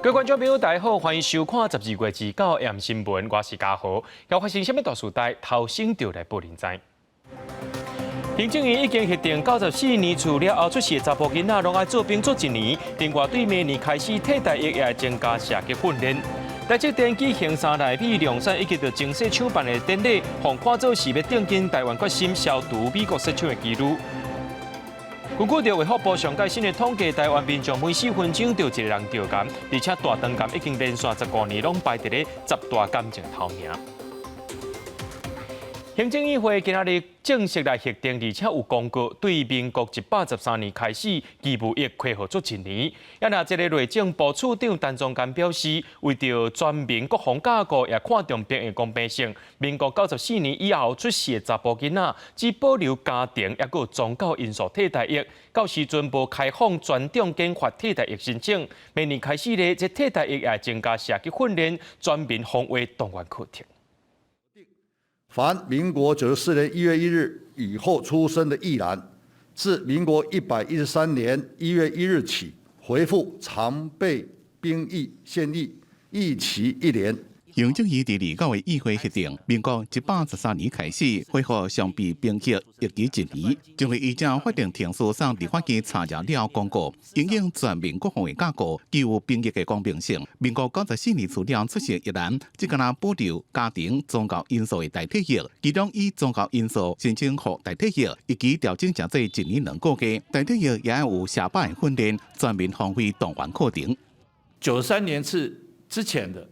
各位觀眾朋友，大家好，歡迎收看12月29 AM 新聞，我是嘉豪。又發生啥物大事代，頭先就來報您知。行政院已經核定94年次了後出世的查埔囡仔，攏愛做兵做一年。另外，對明年開始替代役也會增加射擊訓練。台積電舉行三奈米量產以及著精細廠辦的典禮，予看做是欲釘緊台灣決心消除美國設廠的疑慮。根據著衛福部上蓋新的統計，台灣民眾每4分鐘就一個人著癌，而且大腸癌已經連續15年攏排佇咧十大癌症頭名。行政院會今仔日正式來核定，而且有公告，對民國113年開始，義務役恢復做一年。啊，若這个內政部次長陳宗墀表示，為著全民國防架構，也看重兵役公平性，民國94年以後出世的查埔囡仔，只保留家庭抑閣有宗教因素替代役，到時陣無開放專長研發替代役申請。明年開始咧，這替代役也會增加射擊訓練，全民防衛動員課程。凡民國94年1月1日以後出生的役男，自民國113年1月1日起，恢復常備兵役現役，役期一年。行政院佇29的議會核定，民國113年開始恢復常備兵役役期一年，將會依照法定程序送立法院查閱了公告，因應全民國防的架構，具有兵役的公平性。民國94年初了出世役男，只干焦保留家庭宗教因素的代替役，其中以宗教因素申請予代替役，役期調整成做一年兩個月，代替役也有射靶的訓練，全民防衛動員課程。 93年次之前的。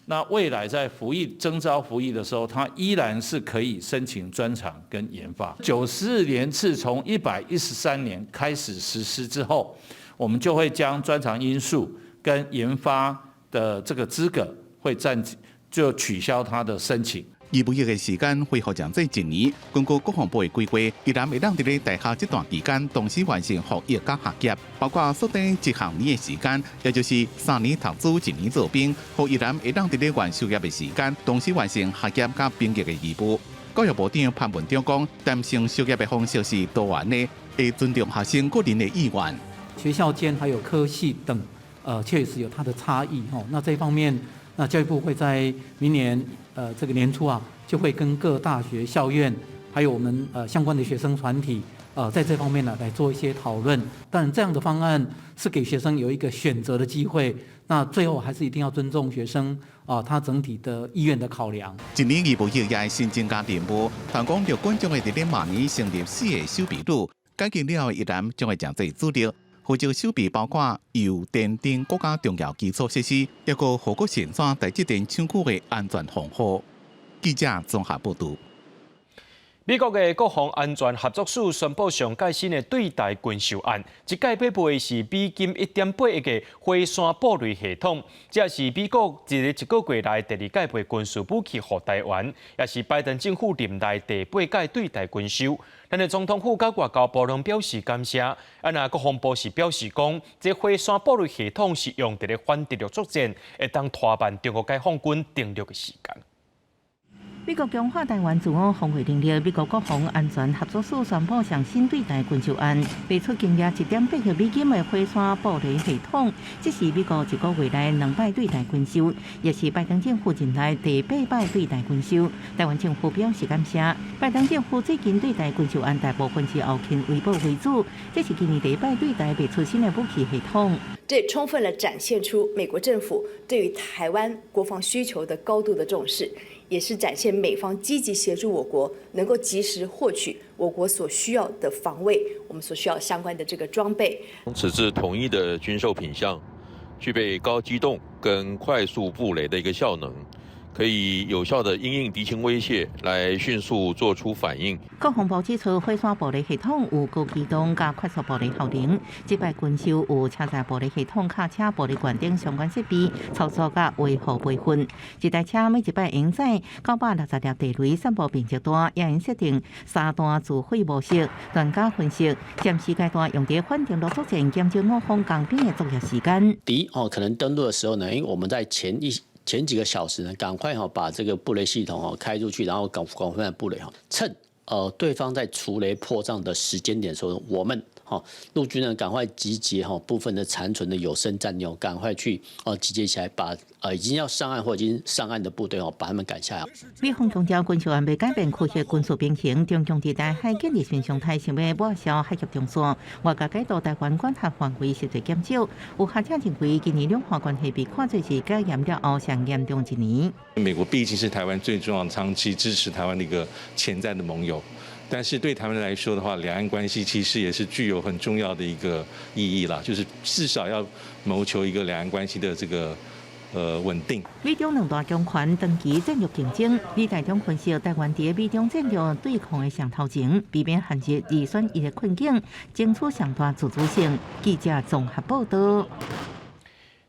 那未來在服役徵召服役的時候，他依然是可以申請專長跟研發。94年次從113年開始實施之後，我們就會將專長因素跟研發的這個資格會暫就取消他的申請。義務役的時間恢復成做一年，根據國防部的規劃，役男會當佇咧大學這段期間同時完成服役佮學業，包括縮短一學年的時間，也就是3年讀書，一年做兵，予役男會當佇咧完修業的時間，同時完成學業佮兵役的義務。教育部長潘文忠講，彈性修業的方式是多元的，會尊重學生個人的意願。學校間還有科系等，確實有它的差異。吼，那這方面，那教育部會在明年，這個年初啊，就會跟各大學校院，還有我們相關的學生團體，在這方面呢來做一些討論。但這樣的方案是給學生有一個選擇的機會。那最後還是一定要尊重學生啊，他整體的意願的考量。一年義務役也新增加任務，傳講陸軍將會佇咧明年成立四個守備旅，改革了後役男將會成做主力。負責守備包括油電等國家重要基礎設施，抑閣護國神山台積電廠區的安全防護。記者綜合報導。美國的國防安全合作署宣布上蓋新的對台軍售案，這擺買賣的是美金1.8億的火山布雷系統，這是美國佇一個月內第二擺賣軍事武器予台灣，也是拜登政府任內第八擺對台軍售。咱的總統府佮外交部攏表示感謝，啊，若國防部是表示講，這火山布雷系統是用佇咧反登陸作戰，會當拖慢中國解放軍登陸的時間。美國強化台灣自我防衛能力，美國國防安全合作署宣布上新對台軍售案，賣出金額1.8億美金的火山布雷系統，這是美國一個月內兩擺對台軍售，也是拜登政府任內第八擺對台軍售。台灣政府表示感謝。拜登政府最近對台軍售案大部分是後勤維保為主，這是今年第一擺對台賣出新的武器系統。這充分地展現出美國政府對於台灣國防需求的高度的重視，也是展現美方積極協助我國能夠及時獲取我國所需要的防衛，我們所需要相關的這個裝備。此次統一的軍售品項，具備高機動跟快速布雷的一個效能，可以有效的因應敵情威脅，來迅速做出反應。國防部指出，火山布雷系統有高機動佮快速布雷效能。這擺軍售有車載布雷系統、卡車布雷罐等相關設備操作佮維護培訓。一台車每一擺用載960粒地雷，散布面積大，也會設定三段自毀模式，專家分析，暫時階段用佇反登陸作戰，減少我方工兵的作業時間。敵哦可能登陸的時候呢，因為我們在前幾個小時呢，趕快哈把這個布雷系統哦開出去，然後廣廣泛的布雷哈，趁對方在除雷破障的時間點的時候，我們吼，陸軍呢趕快集結吼部分的殘存的有生戰力，趕快去哦集結起來，把已經要上岸或已經上岸的部隊哦，把他們趕下來。美方強調軍售案袂改變區域軍事平衡，中共佇台海建立新常態，想欲抹消海峽中線，外界解讀台灣管轄範圍實際減少。有學者認為，今年兩岸關係被看作是解嚴了後上嚴重一年。美國畢竟是台灣最重要、長期支持台灣的一個潛在的盟友，但是對台灣來說的話，兩岸關係其實也是具有很重要的一個意義啦，就是至少要謀求一個兩岸關係的這個穩定。美中兩大強權長期戰略競爭，李大中分析，台灣佇美中戰略對抗的上頭前，避免陷入二選一的困境，爭取上大自主性。記者綜合報道。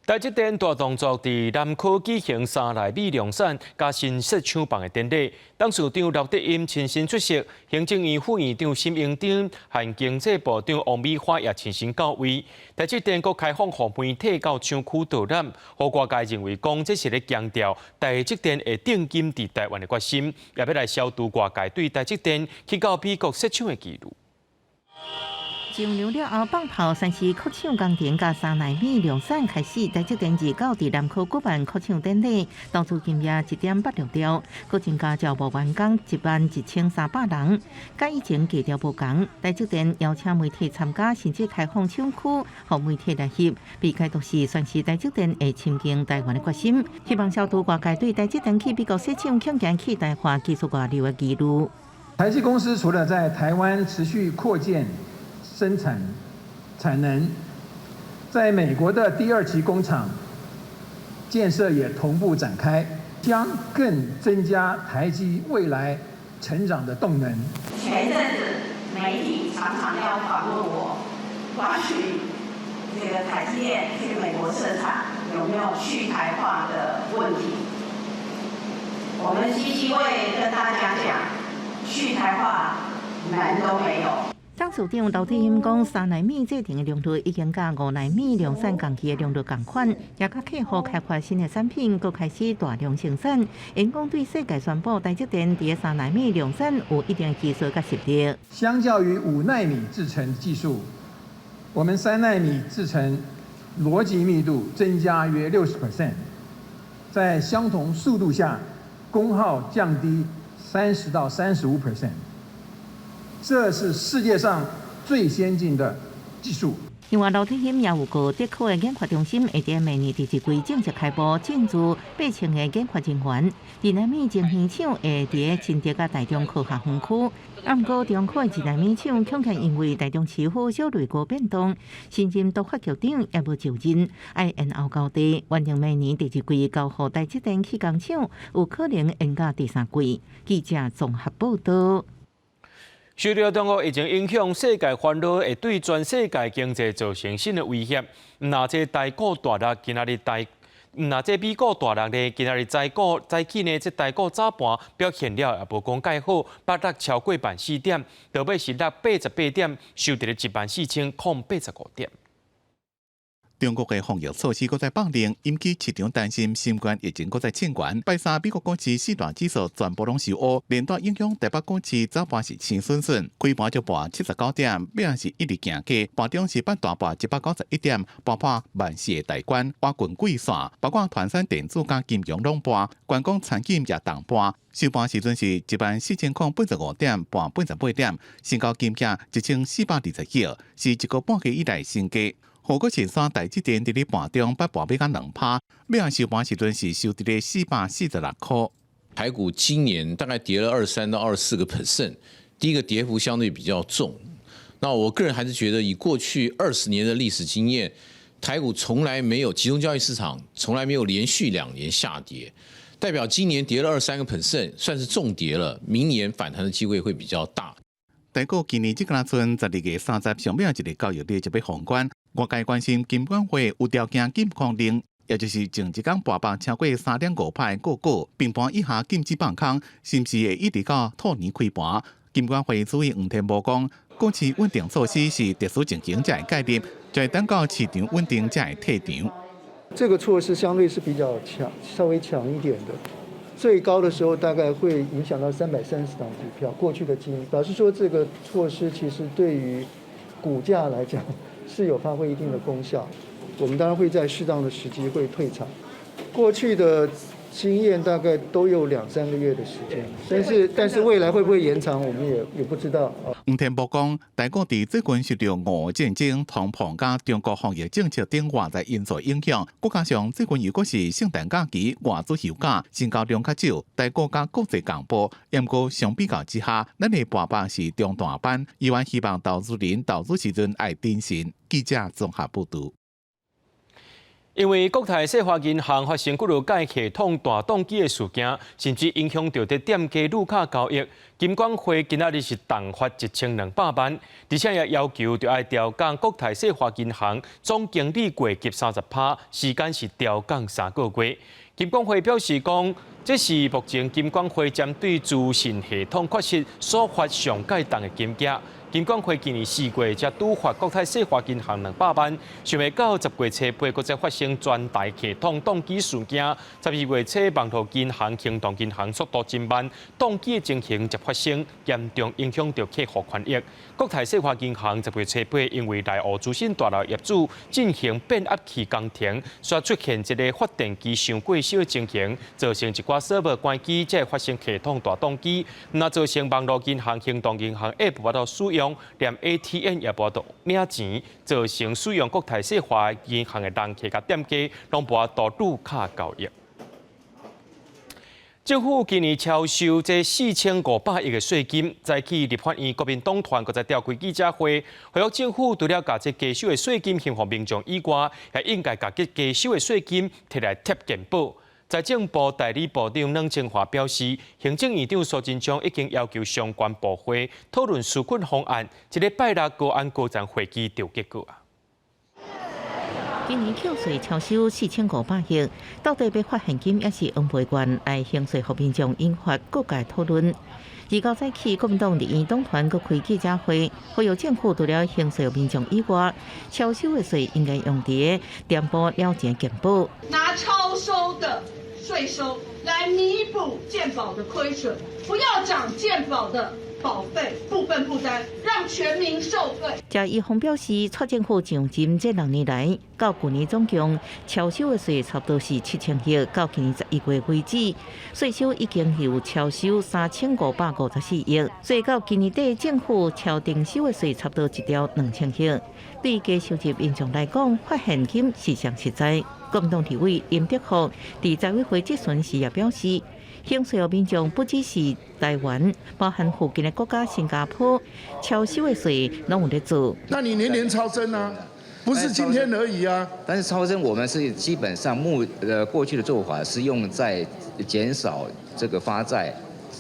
台積電大動作佇南科舉行3奈米量產佮新設廠房的典禮，董事長劉德音親身出席，行政院副院長沈榮津和經濟部長王美花也親身到位。台積電閣開放予媒體到廠區導覽，予外界認為講這是咧強調台積電會定金佇台灣的決心，也欲來消除外界對台積電去到美國設廠的疑慮。上場了後放炮，宣示擴廠工程佮3奈米量產開始，台積電29佇南科舉辦擴廠典禮，投資金額1.86兆，閣增加招募員工11,300人，佮以前基調無仝。台積電邀請媒體參加，甚至開放廠區，予媒體來翕，被解讀是宣示台積電會深耕台灣的決心，希望消除外界對台積電去美國設廠、強行去台化技術外流的疑慮。台積公司除了在台灣持續擴建生產產能，在美國的第二期工廠建設也同步展開，將更增加台積未來成長的動能。前陣子媒體常常要訪問我，關於這個台積電去美國設廠有沒有去台化的問題。我們基金會跟大家講，去台化門都沒有。董事長劉德音講，3奈米製程的良率已經佮5奈米量產仝期的良率仝款，也佮客戶開發新的產品，閣開始大量生產。𪜶講對世界宣布，台積電佇3奈米量產有一定技術佮實力。相較於5奈米製程技術，我們3奈米製程邏輯密度增加約60%，在相同速度下，功耗降低30到35%。這是世界上最先進的技術。另外，劉德音也預告，竹科的研發中心會佇明年第二季正式開幕，進駐8000个研發人員。2奈米晶片廠會佇新竹佮台中科學園區。啊，毋過中科的2奈米廠恐驚因為台中市府小內閣變動，新任都發局長猶無就任，愛延後交地，原定明年第二季交予台積電起工廠，有可能延到第三季。記者綜合報道。受著中國疫情影響，世界煩惱會對全世界經濟造成新的威脅。毋若這台股大落，今仔日台，毋若這美股大落呢，今仔日台股早起呢，這台股早盤表現了也無講蓋好，八落超過14,000點，落尾是落88點，收佇咧14,085點。中國的防疫措施閣再放寬，引起市場擔心新冠疫情閣再衝懸。拜三美國股市四大指數全部攏受烏，連帶影響台北股市早盤是青順順，開盤就跋79點，尾仔是一直行低，盤中是捌大跋191點，跌破14,000大關，倚近季線，包括傳產電子佮金融攏跋，觀光餐飲也同跋。收盤時陣是14,085點，跋88點，成交金額1420億，是一個半月以來新低。護國神山台積電佇咧盤中捌跋欲到2趴，尾仔收盤時陣是收佇咧446塊。台股今年大概跌了23到24個 percent，第一個跌幅相對比較重。那我個人還是覺得，以過去20年的歷史經驗，台股從來沒有集中交易市場從來沒有連續2年下跌，代表今年跌了23個 percent，算是重跌了，明年反彈的機會會比較大。台股今年這個賰12月30上尾一个交易日就欲封關，外界關心金管會有條件禁空令，也就是前一工跋落超過3.5趴的個股，平盤以下禁止放空，是毋是會一直到兔年開盤？金管會主委黃天牧講，股市穩定措施是特殊情形才會介入，就會等到市場穩定才會退場。這個措施相對是比較強，稍微強一點的。最高的時候大概會影響到330檔股票。過去的經驗表示說，這個措施其實對於股價來講是有發揮一定的功效。我們當然會在適當的時機會退場。過去的經驗大概都有兩三個月的時間，但是未來會不會延長，我們也不知道。黃天牧講，台股佇最近受到俄烏戰爭、通膨佮中國防疫政策等外在因素影響，閣加上最近又閣是聖誕假期、外資休假，成交量較少，台股佮國際共步。毋過相比較之下，咱的跋捌是中大班，依然希望投資人投資時陣愛謹慎。記者綜合報導。因為國泰世華銀行發生幾落擺系統大當機的事件，甚至影響著佇店家入卡交易。金管會今仔日是重罰1200萬，而且也要求著愛調降國泰世華銀行總經理月給30%，時間是調降3個月。金管會表示講，這是目前金管會針對資訊系統缺失所罰上蓋重的金額。金管會今年4月才拄罰國泰世華銀行200萬，想袂到10月初8，閣再發生全台系統當機事件。12月初，網路銀行、行動銀行速度真慢，當機的情形就發生，嚴重影響著客戶權益。國泰世華銀行10月初8，因為內湖資訊大樓業主進行變壓器工程，煞出現一个發電機傷過燒的情形，造成一寡設備關機，才會發生系統大當機，若造成網路銀行、行動銀行 App 無法度使用，連 ATM 也無法度領錢，造成使用國泰世華銀行的人客佮店家攏無法度入卡交易。政府今年超收這4500億的稅金，早起立法院國民黨團閣再召開記者會，呼籲政府除了共這加收的稅金還予民眾以外，也應該共這加收的稅金提來貼健保。財政部代理部長阮清華表示，行政院長蘇貞昌已經要求相關部會討論紓困方案，這禮拜六國安高層會議就結果啊。今年扣稅超收4500億，到底欲發現金抑是黃倍券來還稅予民眾，引發各界討論。29早起，國民黨立院黨團閣開記者會，呼籲政府除了還稅予民眾以外，超收的稅應該用佇墊補了錢健保。拿超收的稅收來彌補健保的虧損，不要漲健保的保費部分負擔，讓全民受惠。謝宜方表示，蔡政府上任這6年來，到舊年總共超收的稅差不多是7000億，到今年11月為止，稅收已經有超收3554億，所以到今年底政府超徵收的稅差不多1兆2000億。對低收入民眾來講，發現金是上實在。國民黨立委林德福佇財委會質詢時也表示，還稅予民眾不只是台灣，包含附近的國家新加坡，超收的稅攏有咧做。那你年年超徵啊？不是今天而已啊。但是超徵，我們是基本上過去的做法是用在減少這個發債，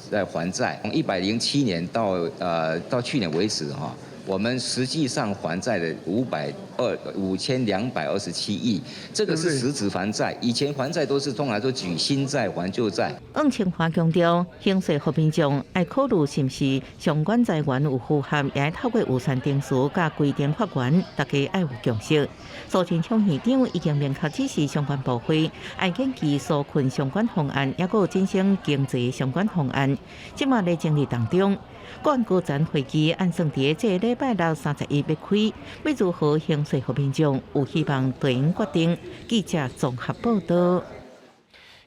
在還債。從107年到去年為止哈，我們實際上還債的5227億，這個是實質還債。以前還債都是通常都舉新債還舊債。黃清華強調，還稅予民眾愛考慮是毋是相關財源有符合，也愛透過預算程序佮規定發還，大家愛有共識。蘇貞昌院長已經明確指示相關部會，愛研究紓困相關方案，抑閣有振興經濟相關方案，這馬咧整理當中。國安高層會議按算佇這個禮拜六31欲開，欲如何還稅予民眾，有希望對應決定。記者綜合報道。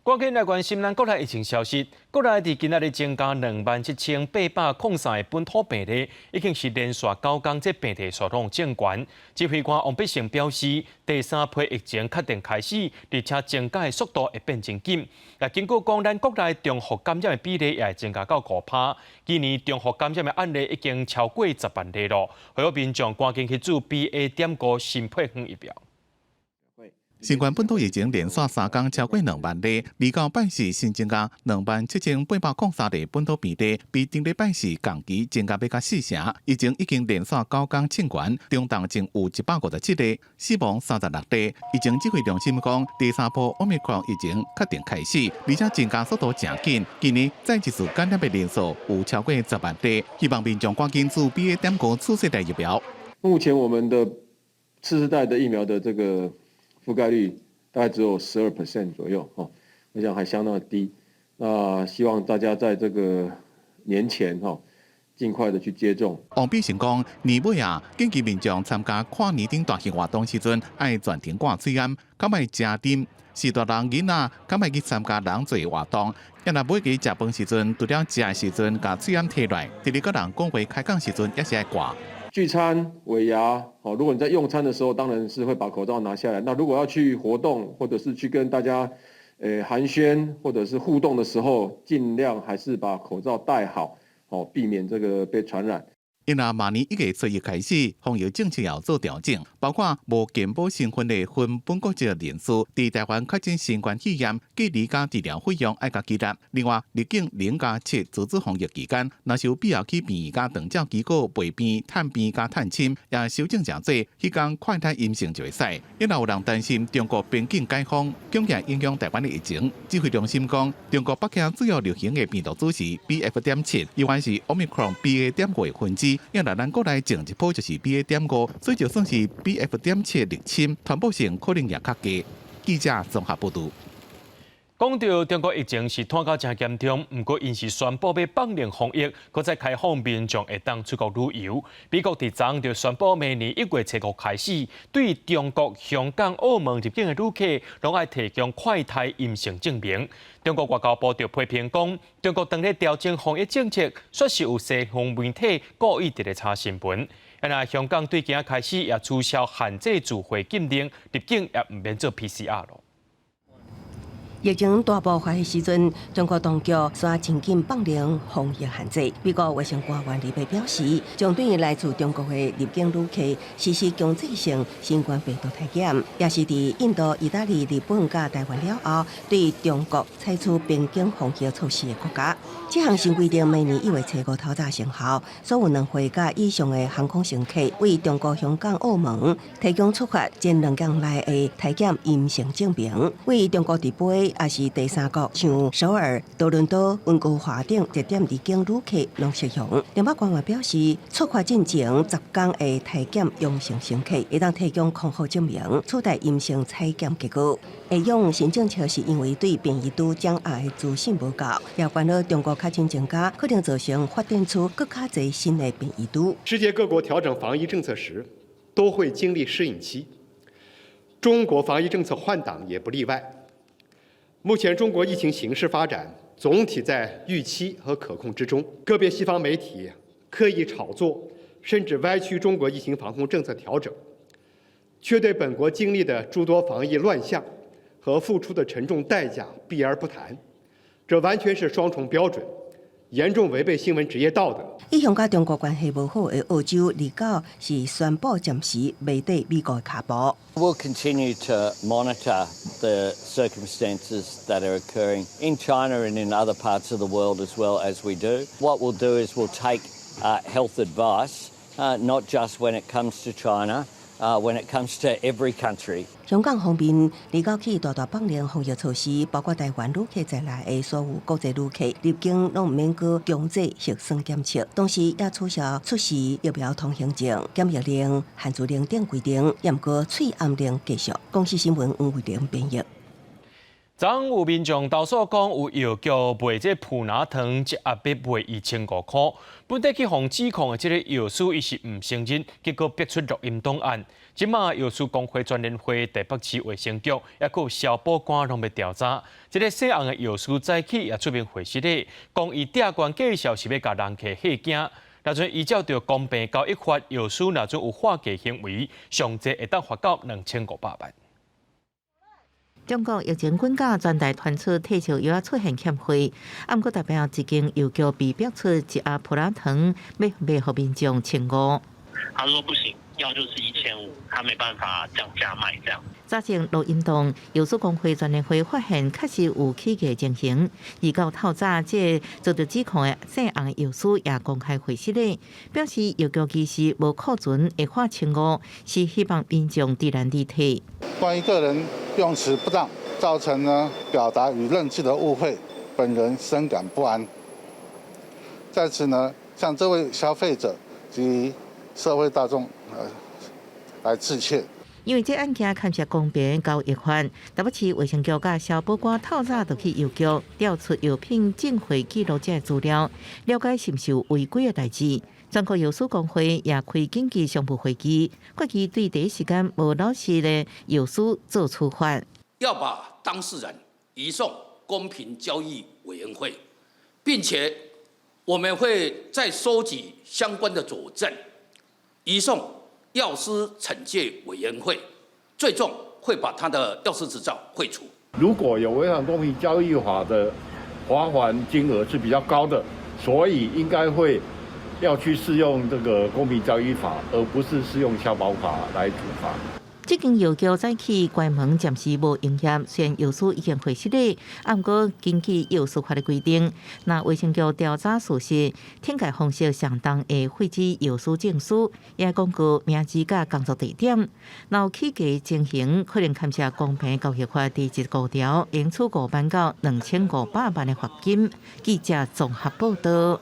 趕緊來關心咱國內疫情消息。國內佇今仔日增加27,803個本土病例，已經是連續9天這病例數攏正懸。指揮官王必勝表示，第三波疫情確定開始，而且增加的速度會變真緊。也警告講，咱國內重複感染的比例也會增加到5%。今年重複感染的案例已經超過10萬例囉，呼籲民眾趕緊去注 BA.5新配方疫苗。新冠本土疫情連續3天超過2萬例，29拜四新增加27,803例本土病例，比頂禮拜四同期增加欲到四成。疫情已經連續9天衝懸，中重症有157例，死亡36例。疫情指揮中心講，第三波奧密克戎疫情確定開始，而且增加速度誠緊。今年再一次感染的人數有超過10萬例，希望民眾趕緊注 BA.5次世代疫苗。目前我們的次世代的疫苗的這個覆蓋率大概只有12% 左右，哦，我想還相當的低。那希望大家在這個年前，哈，盡快的去接種。王必勝講，年尾啊，建議民眾參加跨年等大型活動時陣，愛全程掛喙罨，較莫食啉。序大人囡仔，較莫去參加人濟活動。抑若欲去食飯時陣，除了食的時陣，共喙罨提來。第二個人講話開講時陣，也是愛掛。聚餐、尾牙，哦，如果你在用餐的時候，當然是會把口罩拿下來。那如果要去活動，或者是去跟大家，寒暄或者是互動的時候，盡量還是把口罩戴好。哦，避免這個被傳染。因為明年1月1日開始，防疫政策要做調整，包括無健保身份的非本國籍人士，佇台灣確診新冠肺炎，隔離佮治療費用愛家己擔。另外，入境0加7自主防疫期間，若是有必要去病院佮長照機構陪病、探病佮探親，也修正成做，彼工快篩陰性就會使。因為有人擔心中國邊境解封，恐驚影響台灣的疫情。指揮中心講，中國北京主要流行的病毒株是 BF.7，猶原是 Omicron BA.5分支。因為咱國內前一波就是 BA.5，所以就算是 BF.7入侵，傳播性可能也較低。記者綜合報導。講到中國疫情是拖到誠嚴重，毋過𪜶是宣布欲放寬防疫，閣再開放民眾會當出國旅遊。美國佇昨就宣布，明年1月初五開始，對中國、香港、澳門入境的旅客，攏愛提供快篩陰性證明。中國外交部就批評講，中國當咧調整防疫政策，煞是有西方媒體故意佇咧炒新聞。啊，若香港對今仔開始也取消限制聚會禁令，入境也毋免做 PCR 囉。疫情大爆發的時陣，中國當局煞真緊放寬防疫限制。美國衛生官員禮拜表示，將對來自中國的入境旅客實施強制性新冠病毒體檢，也是佇印度、意大利、日本佮台灣了後，對中國採取邊境防疫措施的國家。這項新規定明年1月初五透早生效，所有兩會佮以上的航空乘客，對中國、香港、澳門提供出發前兩工內的體檢陰性證明，對中國直飛。抑是第三國，像首爾、多倫多、溫哥華等熱點入境旅客攏適用。聯邦官員表示，出發進前10工的體檢陽性乘客，會當提供康復證明，取代陰性採檢結果。會用新政策是因為對變異株掌握的資訊無夠，也煩惱中國確診增加，可能造成發展出閣較濟新的變異株。世界各國調整防疫政策時，都會經歷適應期，中國防疫政策換擋也不例外。目前中國疫情形勢發展總體在預期和可控之中，個別西方媒體刻意炒作，甚至歪曲中國疫情防控政策調整，卻對本國經歷的諸多防疫亂象和付出的沉重代價避而不談，這完全是雙重標準，嚴重違背新聞職業道德。一向佮中國關係無好的澳洲，二九是宣布暫時袂綴美國的跤步。 We'll continue to monitor the circumstances that are occurring in China and in other parts of the world as well as we do. What we'll do is we'll take health advice, not just when it comes to China, when it comes to every country. 香港方面，二九起大大放寬防疫措施，包括台灣旅客在內的所有國際旅客入境攏毋免閣強制核酸檢測，同時也取消出示疫苗通行證、檢疫令、限聚令等規定，毋過喙罨令繼續。公視新聞黃慧玲編譯。昨有民眾投訴講，有藥局賣這普拿疼一盒欲賣1500箍，本底去予指控的這個藥師伊是毋承認，結果逼出錄音檔案。這馬藥師公會全聯會、台北市衛生局，抑閣有消保官攏欲調查。這个姓洪的藥師早起也出面回釋咧，講伊店員介紹是欲共人客嚇驚。若準依照著公平交易法，藥師若準有劃價行為，上濟會當罰到2500萬。中國疫情滾價，全台傳出退燒藥出現欠貨，啊，毋過台北一間藥局被逼出一盒普拿疼，欲賣予民眾千五。他說不行，要就是1500，他沒辦法降價賣這樣。早前錄音檔，藥師公會全聯會發現確實有起價情形，而到透早，這遭著指控的姓洪藥師也公開回釋咧，表示藥局其實無庫存會喊千五，是希望民眾知難而退。關於個人用詞不當，造成呢表達與認知的誤會，本人深感不安。在此呢，向這位消費者及社會大眾來致歉。因為這案件牽涉公平交易法，台北市衛生局佮消保官透早就去藥局調出藥品進貨記錄這資料，了解是毋是有違規的代誌。全國藥師公會也開緊急商務會議，決議對第一時間無老實的藥師做處罰。要把當事人移送公平交易委員會，並且我們會再收集相關的佐證，移送藥師懲戒委員會，最終會把他的藥師執照廢除。如果有違反公平交易法的罰鍰金額是比較高的，所以應該會要去適用這個公平交易法，而不是適用消保法來處罰。這間藥局早起關門，暫時無營業。雖然藥師已經回失禮，毋過根據藥師法的規定，若衛生局調查屬實，懲戒方式相當會廢止藥師證書，也公告名字佮工作地點。若有起價情形，可能牽涉公平交易法第15條，應處5萬到2500萬的罰金。記者綜合報道。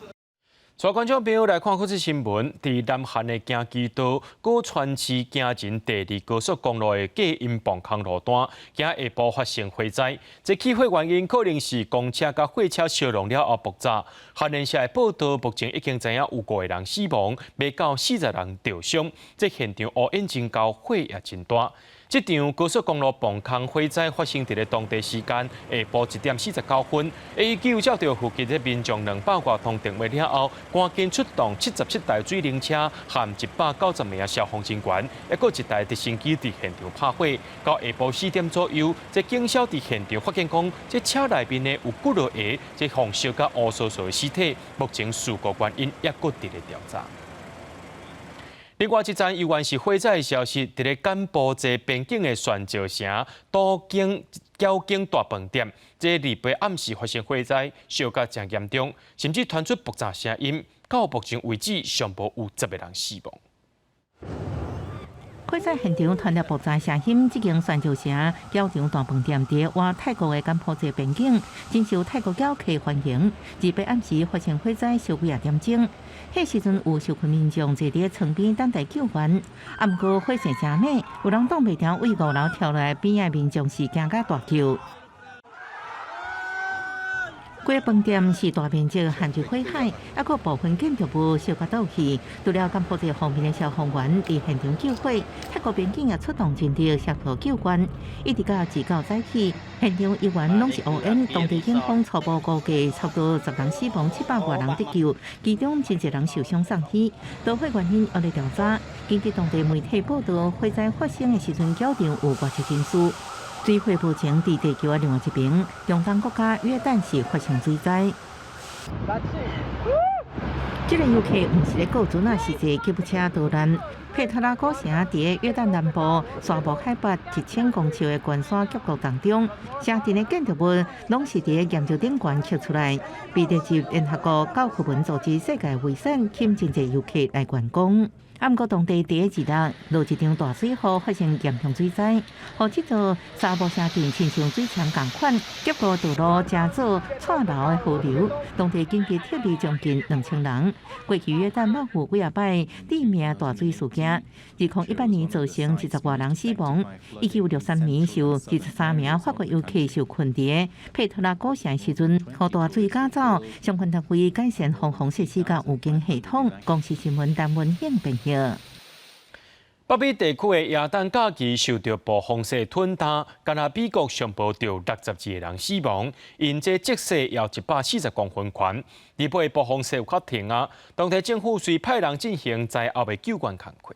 帶觀眾朋友來看國際新聞，佇南韓的京畿道古川市京仁第二高速公路的隔音磅空路段，今下晡發生火災。這起火原因可能是公車佮貨車相撞了後爆炸。韓聯社的報道，目前已經知影有五個人死亡，袂到40人著傷。這現場烏煙真高，火也真大。這場高速公路磅空火災發生佇咧當地時間下晡1點49分，A 救接到附近的民眾200外通電話了後，趕緊出動77台水冷車和190名消防人員，抑閣一台直升機佇現場拍火。到下晡4點左右，這警消佇現場發現講，這車內面呢有幾落個這紅燒佮烏趖趖的屍體，目前事故原因抑閣佇咧調查。另外一則猶原是火災的消息，佇咧柬埔寨邊境的懸石城島景繳景大飯店，這禮拜暗時發生火災，燒甲誠嚴重，甚至傳出爆炸聲音。到目前為止，上無有10個人死亡。火災現場傳來爆炸聲音，這間懸石城繳場大飯店佇倚泰國的柬埔寨邊境，真受泰國僑客歡迎。禮拜暗時發生火災，燒幾仔點鐘。彼時陣有受困民眾坐佇窗邊等待救援，啊，毋過火勢誠猛，有人擋袂牢，對5樓跳落來邊仔民眾是驚甲大叫。規個飯店是大面積陷入火海，抑閣部分建築物燒甲倒去。除了柬埔寨方面的消防員佇現場救火，泰國邊境也出動人力協助救援。一直到2九早起，現場依然攏是烏煙。當地警方初步估計，差不多10人死亡，700外人得救，其中真濟人受傷送醫。導火原因猶咧調查。根據當地媒體報道，火災發生的時陣，繳場有外籍人士。水火目前佇地球的另外一邊，中東國家約旦是發生水災。這個遊客毋是咧顧船仔，是坐吉普車逃難。佩特拉古城佇約旦南部沙漠海拔1000公尺的懸山峽谷當中，城鎮的建築物攏是佇岩石頂懸刻出來，被列入聯合國教科文組織世界遺產，吸引真濟遊客來觀光。啊，毋過當地佇2日落一場大水雨，發生嚴重水災，予這座沙漠城鎮親像水牆仝款，結果道路成做掣流的河流，當地緊急撤離將近2000人。過去約旦捌有幾仔擺致命大水事件，2018年造成20外人死亡。1963年是有23名法國遊客受困佇佩特拉古城時陣，予大水趕走，相關單位改善防洪設施佮預警系統。公視新聞陳文興編譯。北美地區的耶誕假期受著暴風雪吞沓，干焦美國上無著62個人死亡，因這積雪有140公分寬。禮拜暴風雪有較停啊，當地政府遂派人進行災後的救援工作。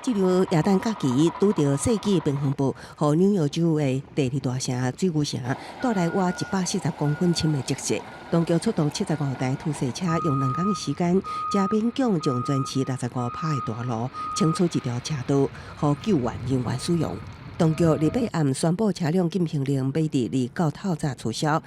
這場耶誕假期拄著世紀冰風暴，予紐約州的第二大城水牛城帶來倚140公分深的積雪。當局出動75台土石車，用2工的時間，才勉強將全市65趴的大路清出一條車道，予救援人員使用。當局禮拜暗宣布車輛禁行令，欲佇2九透早取消。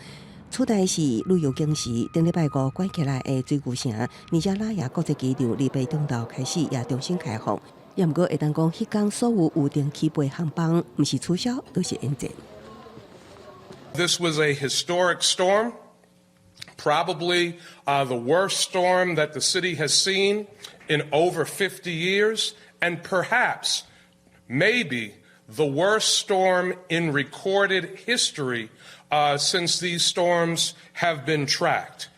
取代是旅遊警示，頂禮拜五關起來的水牛城，尼加拉亞國際機場禮拜中晝開始也重新開放。也毋過會當講，彼工所有預訂起飛航班，毋是取消，就是延遲。 This was a historic storm, probably the worst storm that the city has seen in over 50 years, and perhaps Maybe the worst storm in recorded history since these storms have been tracked.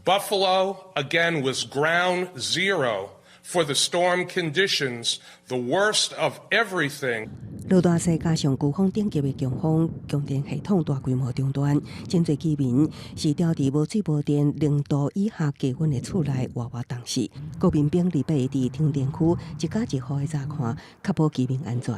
Buffalo, again, was ground zero for the storm conditions, the worst of everything. 落大雪加上颶風等級的強風，供電系統大規模中斷，真濟居民是牢佇無水無電、0度以下低溫的厝內活活凍死。國民兵禮拜佇停電區一家一戶的查看，確保居民安全。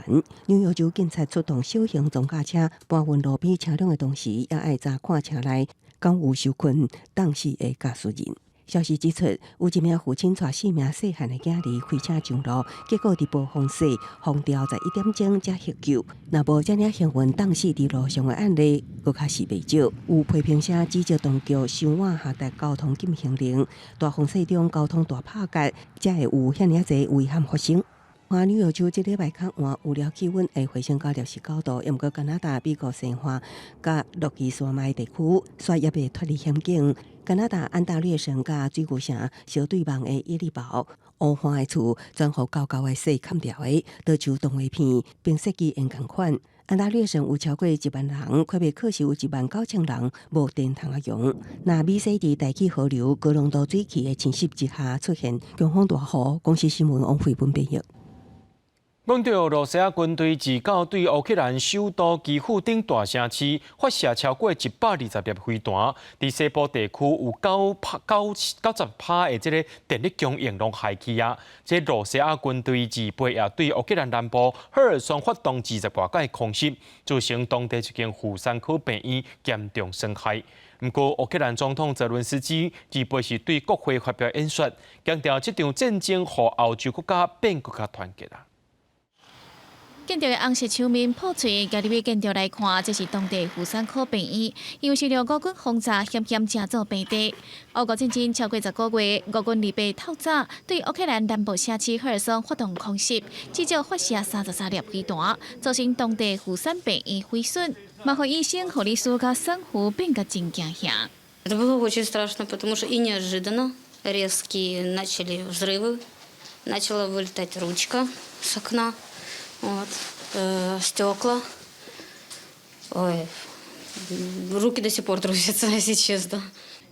紐約州警察出動小型裝甲車搬運路邊車輛的同時，也愛查看車內敢有受困凍死的駕駛人。消息指出，有一名父親帶四名細漢的囝兒開車上路，結果佇暴風雪封條11點鐘才獲救。若無遮爾幸運凍死佇路上的案例，閣較是袂少。有批評聲指責當局傷晚下達交通禁行令，大風雪中交通大拍結，才會有遐爾濟危險發生。紐約州這禮拜較晚，預料氣溫會回升到69度，毋過加拿大、美國西岸佮落基山脈地區，雪猶未脫離險境。加拿大安大略省佮水牛城相對望的伊利堡，烏岸的厝全予厚厚的雪崁牢的，就像動畫片《冰雪奇緣》仝款。安大略省有超過1萬人，魁北克市有1萬9千人無電通仔用。那美西佇大氣河流高濃度水汽的侵襲之下，出現強風大雨。公視新聞王慧文編譯。講到羅西亞軍隊自九對烏克蘭首都基輔等大城市發射超過120粒飛彈，佇西部地區有90趴的這个電力供應攏害去啊！這羅西亞軍隊二八也對烏克蘭南部赫爾松發動20外擺空襲，造成當地一間婦產科病院嚴重損害。毋過，烏克蘭總統澤倫斯基二八是對國會發表演說，強調這場戰爭予歐洲國家變閣較團結啊！建築的紅色牆面破碎，行入去建築來看，這是當地婦產科病院，因為受著俄軍轟炸，險險成做病地。烏俄戰爭超過10個月，俄軍禮拜透早對烏克蘭南部城市赫爾松發動空襲，至少發射33粒飛彈，造成當地婦產病院毀損，嘛予醫生、護理師佮產婦變甲真驚嚇。 Это было очень страшно, потому что и неожиданно резкие начали взрывы, начала вылетать ручка с окна. Вот, стекла. Ой, руки до сих пор трусятся, если честно.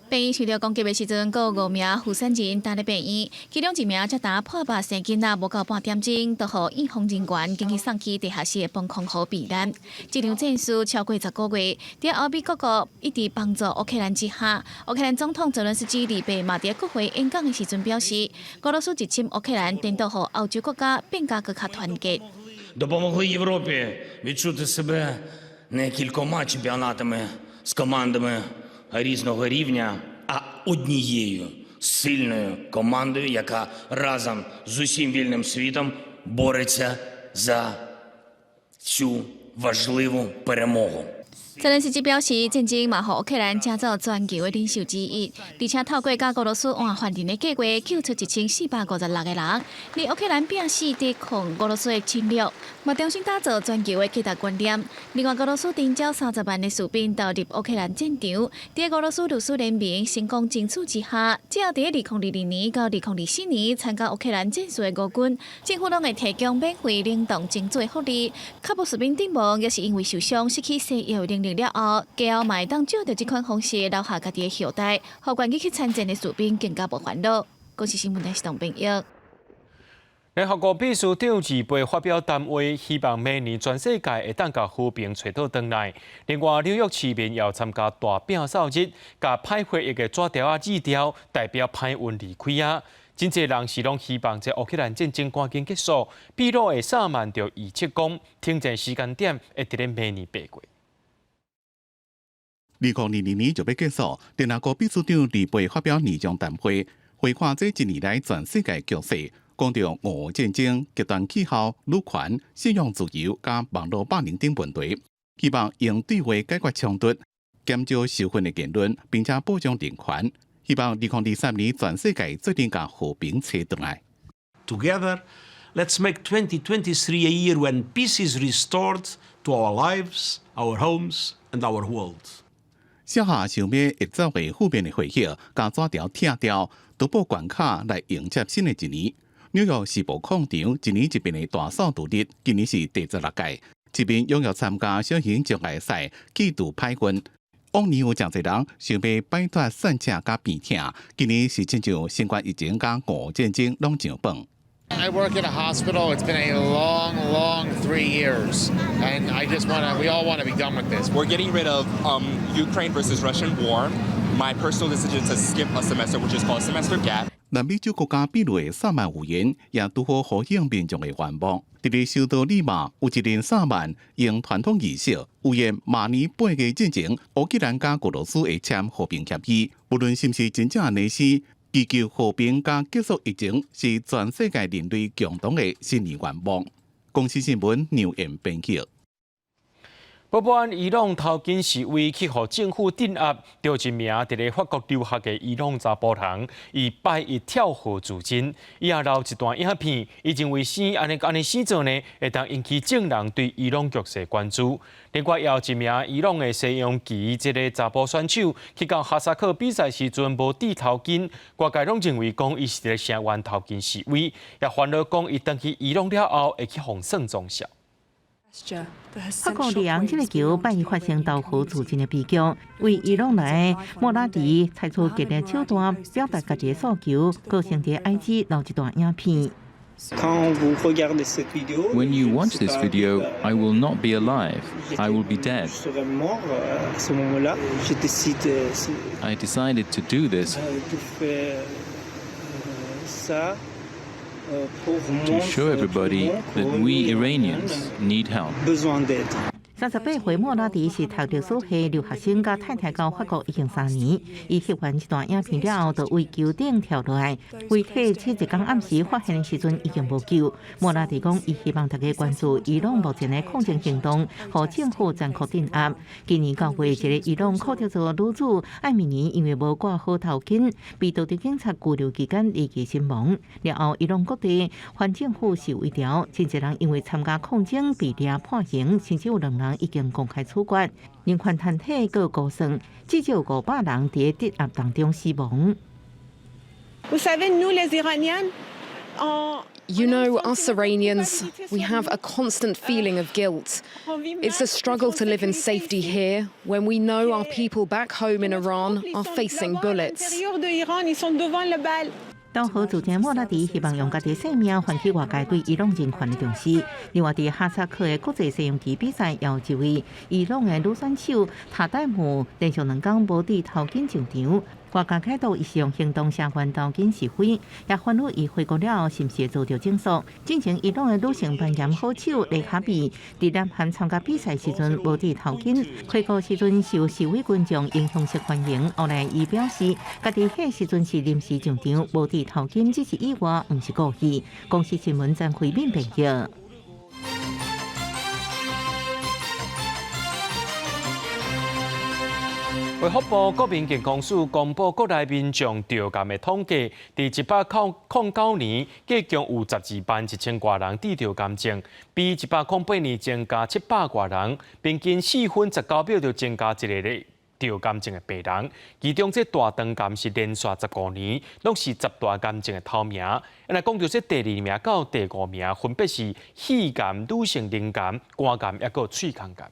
病院受著攻擊的時陣，閣有五名婦產人佇咧病院，其中一名才焦破腹生囡仔，無夠半點鐘，就予院方人員緊急送去地下室的防空壕避難。這場戰事超過10個月，佇歐美各國一直幫助烏克蘭之下，烏克蘭總統澤倫斯基禮拜嘛佇國會演講的時陣表示，俄羅斯入侵烏克蘭，顛倒予歐洲國家變甲閣較團結。 Допомогли Європі відчути себе не кількома чемпіонатами з командами різного рівня, а однією сильною командою, яка разом з усім вільним світом бореться за цю важливу перемогу. 澤倫斯基表示，戰爭嘛予烏克蘭成做全球的領袖之一，而且透過佮俄羅斯換犯人的計劃，救出1456個人。而烏克蘭拼死抵抗俄羅斯的侵略，嘛重新打造全球的價值觀念。另外，俄羅斯徵召30萬的士兵投入烏克蘭戰場，佇俄羅斯律師聯盟成功爭取之下，只要佇2022年到2024年參加烏克蘭戰事的俄軍，政府攏會提供免費冷凍精子的福利。較無士兵陣亡，也是因為受傷失去生育能力了後，家後嘛會當照著這款方式留下家己的後代，予願意去參戰的士兵更加無煩惱。公視新聞台是董編譯。聯合國秘書長二八發表談話，希望明年全世界會當共和平揣倒轉來。另外，紐約市民也參加大摒掃日，共歹回憶的紙條仔撕掉，代表歹運離開啊。真濟人是攏希望這烏克蘭戰爭趕緊結束。秘魯的薩曼就預測講，停戰時間點會佇咧明年8月。2022年就欲結束，聯合國秘書長禮拜發表年終談話，回看這一年來全世界局勢，講著俄烏戰爭、極端氣候、女權、信仰自由佮網路霸凌等問題，希望用對話解決衝突，減少仇恨的言論，並且保障人權。希望2023年全世界做陣共和平揣轉來。 Together, let's make 2023 a year when peace is restored to our lives, our homes, and our world. 寫下想欲會走的負面的回憶，共紙條拆掉，突破關卡來迎接新的一年。紐約時報廣場一年一變的大掃除日，今年是第16屆。市民踴躍參加小型障礙賽，去除歹運。往年有誠濟人想欲擺脫疝氣佮病痛，今年是親像新冠疫情佮俄烏戰爭攏上榜。 I work at a hospital. It's been a long, long 3 years, and I just want to. We all want to be done with this. We're getting rid of Ukraine versus Russian war. My personal decision to skip a semester, which is called a semester gap. 南美洲國家秘魯的薩曼預言也拄好呼應民眾的願望。佇咧首都利馬有一輪薩曼用傳統儀式預言明年8月進前，烏克蘭佮俄羅斯會簽和平協議。無論是毋是真正按呢時，祈求和平佮結束疫情是全世界人類共同的新年願望。公視新聞劉彦編輯。不過，伊朗頭巾示威去予政府鎮壓，著一名佇咧法國留學的伊朗查埔人，伊拜一跳河自盡，伊也留一段影片，伊認為生按呢按呢死做呢，會當引起眾人對伊朗局勢關注。另外，也有一名伊朗的西洋棋這个查埔選手，去到哈薩克比賽時陣無戴頭巾，外界攏認為講伊是佇咧聲援頭巾示威，也煩惱講伊轉去伊朗了後會去予算總數。法國里昂這个球拜一發生投河自盡的悲劇，為伊朗來莫拉迪採取激烈手段表達家己的訴求，閣先佇 IG 留一段影片。 When you watch this video, I will not be alive. I will be dead. I decided to do this to show everybody that we Iranians need help. 38歲莫拉迪是讀歷史系留學生，佮太太到法國已經3年。伊翕完這段影片了後，就為橋頂跳落來，遺體這一工暗時發現的時陣已經無救。莫拉迪講，伊希望大家關注伊朗目前的抗爭行動，予政府殘酷鎮壓。今年9月，一個伊朗國籍的女子艾米尼因為無掛好頭巾，被當地警察拘留期間離奇身亡。了後，伊朗各地反政府示威潮，真濟人因為參加抗爭被掠判刑，甚至有兩人已經公開處決。人權團體閣估算，至少500人佇鎮壓當中死亡。 You know, us Iranians, we have a constant feeling of guilt. It's a struggle to live in safety here when we know our people back home in Iran are facing bullets. 投河自盡莫拉迪希望用家己性命喚起外界對伊朗人權的重視。另外，佇哈薩克的國際西洋棋比賽，有一位伊朗的女選手塔代姆連續2工無戴頭巾上場，外界解讀伊是用行動聲援頭巾示威，也煩惱伊回國了後是毋是會遭著整肅。進前伊朗的女性攀岩好手雷卡比，佇南韓參加比賽時陣無戴頭巾，回國時陣受示威群眾英雄式歡迎。後來伊表示，家己彼時陣是臨時上場，無戴頭巾只是意外，毋是故意。公視新聞曾慧敏編譯。衛福部國民健康署公布國內民眾著癌的統計，佇109年，計共有12萬1千外人得著癌症，比108年增加700外人，平均4分19秒就增加一个咧著癌症的病人。其中，這大腸癌是連續15年攏是十大癌症的頭名。若講著這第二名到第五名，分別是肺癌、乳腺癌、肝癌，抑閣喙腔癌。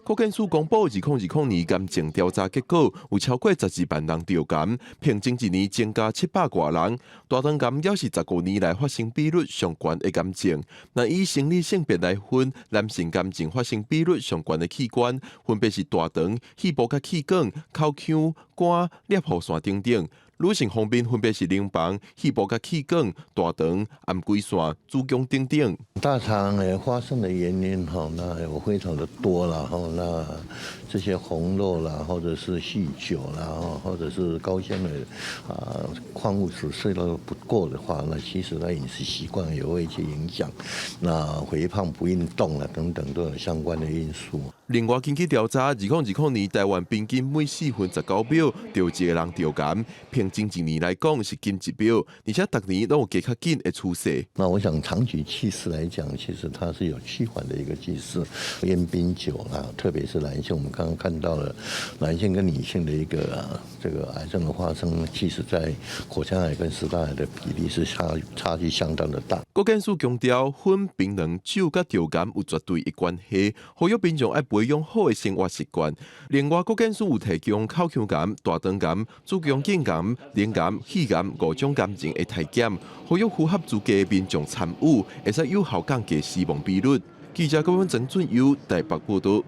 國健署公布2020年癌症調查結果，有超過12萬人著癌，平均一年增加700外人。大腸癌也是15年來發生比率上懸的癌症。若以生理性別來分，男性癌症發生比率上懸的器官，分別是大腸、肺部佮氣管、口腔、肝、攝護腺等等。女性方面分別是乳房、肺部佮氣管、大腸、頷頸腺、子宮等等。大腸癌發生的原因吼，那有非常的多啦吼，那這些紅肉啦，或者是酗酒啦，或者是高纖維啊礦物質攝入不夠的話，那其實他飲食習慣也會去影響。那肥胖、不運動啦等等都有相關的因素。另外，根據調查，2020年台灣平均每4分19秒就有一個人著癌，平均一年來講是緊1秒，而且逐年攏有加較緊的趨勢。那我想長期趨勢來講，其實它是有趨緩的一個趨勢。菸檳酒啦，特別是男性，我們剛剛剛看到了男性跟女性的一個這個癌症的發生，其實在口腔癌跟食道癌的比例是差距相當的大。國健署強調，薰、檳榔、酒佮腸癌有絕對的關係，呼籲民眾愛培養好的生活習慣。另外，國健署有提供口腔癌、大腸癌、子宮頸癌、乳癌、肺癌五種癌症的篩檢，呼籲符合資格的民眾參與，會使有效降低死亡比率。記者郭文曾俊優台北報道。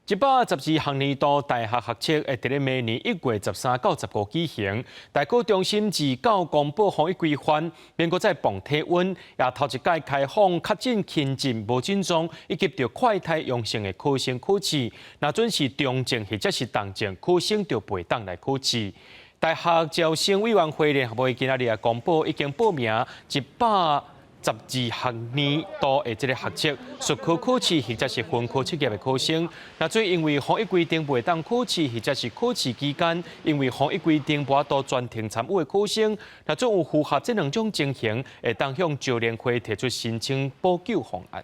112學年度大學學測會佇咧明年1月13到15舉行。大考中心自九公布防疫規範，免閣再磅體溫，也頭一擺開放確診輕症無症狀以及著快篩陽性的考生考試。若準是中症或者是重症，考生就袂當來考試。大學招生委員會聯合會今仔日也公布，已經報名112學年度的這个學測，術科考試或者是分科測驗的考生，若做因為防疫規定袂當考試，或者是考試期間因為防疫規定無法度全程參與的考生，若總有符合這兩種情形，會當向招聯會提出申請補救方案。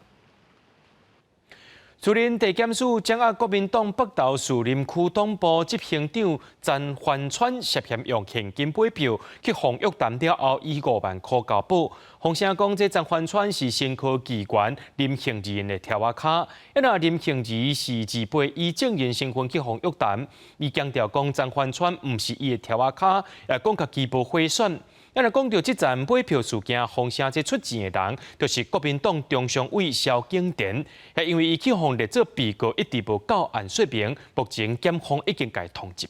士林地檢署掌押國民黨北投士林區黨部執行長曾凡川涉嫌用現金買票去予約談了後，以5萬箍交保。風聲講，這曾凡川是新科議員林杏兒的柱仔跤，啊若林杏兒是自備以證人身份去予約談，伊強調講曾凡川毋是伊的柱仔跤，也講家己無賄選。啊若講著這層買票事件，風聲這出錢的人，就是國民黨中常委蕭景田，也因為伊去予列做被告，一直無到案說明，目前檢方已經共通緝。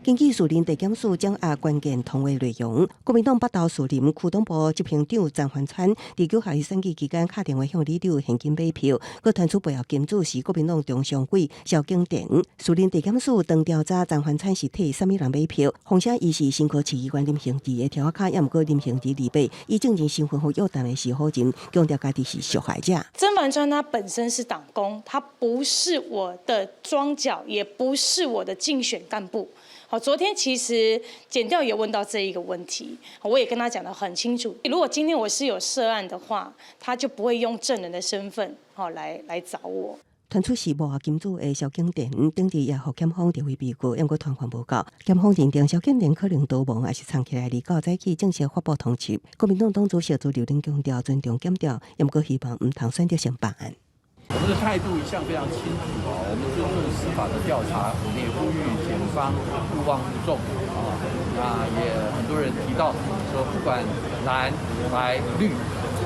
根據士林地檢署掌押關鍵通話內容，國民黨北投士林區黨部執行長曾凡川佇九合一選舉期間敲電話向里長現金買票，閣傳出背後金主是國民黨中常委蕭景田。士林地檢署當調查曾凡川是替啥物人買票，況且伊是新科市議員林杏兒的柱仔跤，也毋過林杏兒自備以證人身份予約談的時否認，強調家己是受害者。曾凡川他本身是黨工，他不是我的樁腳，也不是我的競選幹部。好，昨天其實檢調也問到這一個問題，我也跟他講得很清楚。如果今天我是有涉案的話，他就不會用證人的身份，好來找我。傳出是幕後金主的蕭景田，頂日也予檢方調為被告，毋過傳喚無到。檢方認定蕭景田可能逃亡，抑是藏起來，29早起正式發布通緝。國民黨黨主席朱立倫強調尊重檢調，毋過希望毋通選擇性辦案。我們的態度一向非常清楚啊，我們尊重司法的調查，我們也呼籲檢方勿忘勿縱啊。那也很多人提到說，不管藍白綠，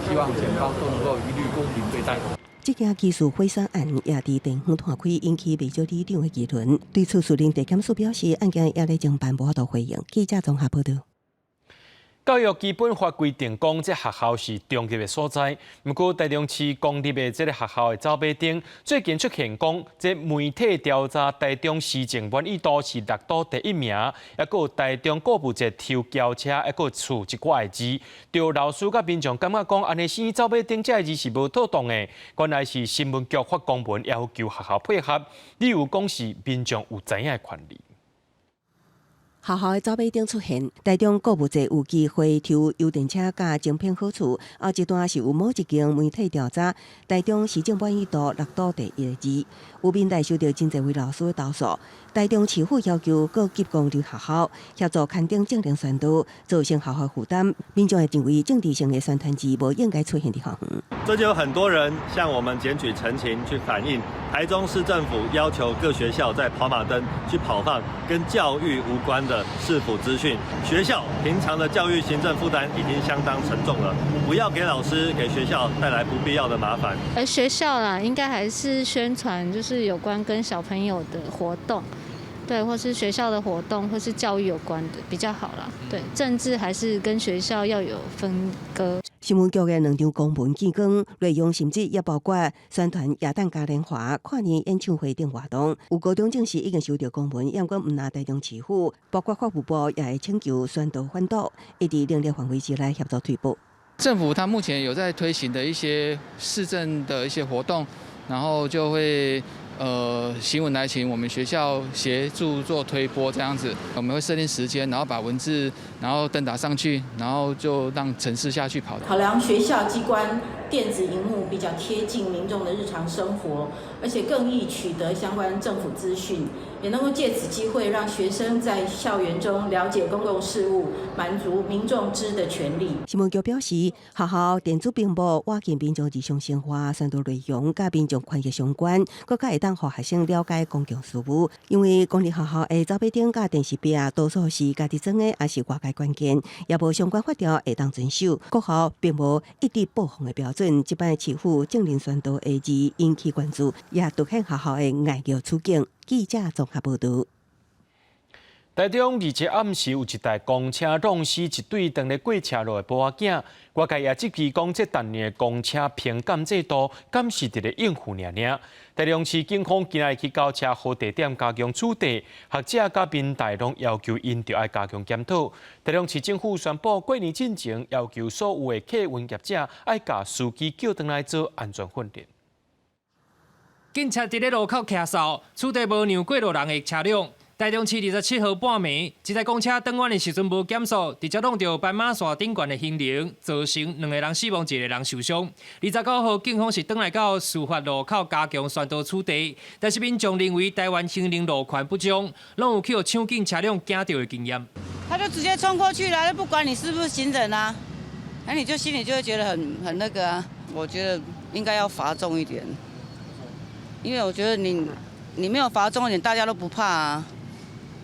希望檢方都能夠一律公平對待。這件技術毀損案也佇地方攤開，引起袂少里長的議論。對此，士林地檢署表示，案件也咧偵辦，無法度回應。記者綜合報道。教育基本法規定講，這學校是中立的所在。毋過，台中市公立的這个學校的走馬燈最近出現講，這媒體調查台中市政滿意度是六都第一名，抑閣有台中購物節抽轎車，抑閣厝一寡的字，著老師佮民眾感覺講，按呢寫走馬燈這个字是無妥當的。原來是新聞局發公文要求學校配合，理由講是民眾有知影的權利。學校的走馬燈出現，台中購物節有機會抽遊電車佮精品好處。後一段是有某一間媒體調查，台中市政滿意度六都第一的字，有民代收著真濟位老師的投訴。台中市府要求各級公立學校協助刊登政令宣導，造成學校負擔。民眾會認為政治性的宣傳字無應該出現佇校園。最近有很多人向我們檢舉陳情，去反映台中市政府要求各學校在跑馬燈去跑放跟教育無關的市府資訊。學校平常的教育行政負擔已經相當沉重了，不要給老師、給學校帶來不必要的麻煩。而學校啦，應該還是宣傳就是有關跟小朋友的活動，對，或是學校的活動，或是教育有關的比較好啦。對，政治還是跟學校要有分割。新聞局的兩張公文見光，內容甚至也包括宣傳耶誕嘉年華、跨年演唱會等活動。有高中證實已經收著公文，毋過毋但台中市府，包括法務部也會請求宣導反導，會佇能力範圍之內協助推報。政府他目前有在推行的一些市政的一些活動，然後就會新聞來請我們學校協助做推播，這樣子，我們會設定時間，然後把文字，然後登打上去，然後就讓程式下去跑。考量學校機關電子螢幕比較貼近民眾的日常生活，而且更易取得相關政府資訊，也能夠借此機會讓學生在校園中了解公共事務，滿足民眾知的權利。新聞局表示，學校電子屏幕倚近民眾日常生活，宣導內容佮民眾權益相關，閣較會當予學生了解公共事務。因為公立學校的罩杯頂佮電視壁，多數是家己裝的，抑是外界捐獻，也無相關法條會當遵守。各校並無一致播放的標準。這擺市府政令宣導的字引起關注，也凸顯學校的礙虐處境。記者綜合報導。台中27暗時有一台公車撞死一對當咧過車路的某仔囝，外界也質疑講，這逐年的公車評鑑制度，敢是佇咧應付爾爾？台中市警方今仔日去到車禍地點加強處置，學者佮民代攏要求𪜶著愛加強檢討。台中市政府宣布過年進前要求所有的客運業者愛共司機叫轉來做安全訓練。警察佇咧路口徛哨，取締無讓過路人的車輛。台中市27號半暝，一台公車轉彎的時陣無減速，直接挵著斑馬線頂懸的行人，造成兩個人死亡，一個人受傷。29號，警方是轉來到事發路口加強宣導取締，但是民眾認為台灣行人路權不彰，攏有去予搶警車輛驚著的經驗。他就直接衝過去了，不管你是不是行人啊，那你就心裡就會覺得很那個啊。我覺得應該要罰重一點，因為我覺得你沒有罰重一點，大家都不怕啊。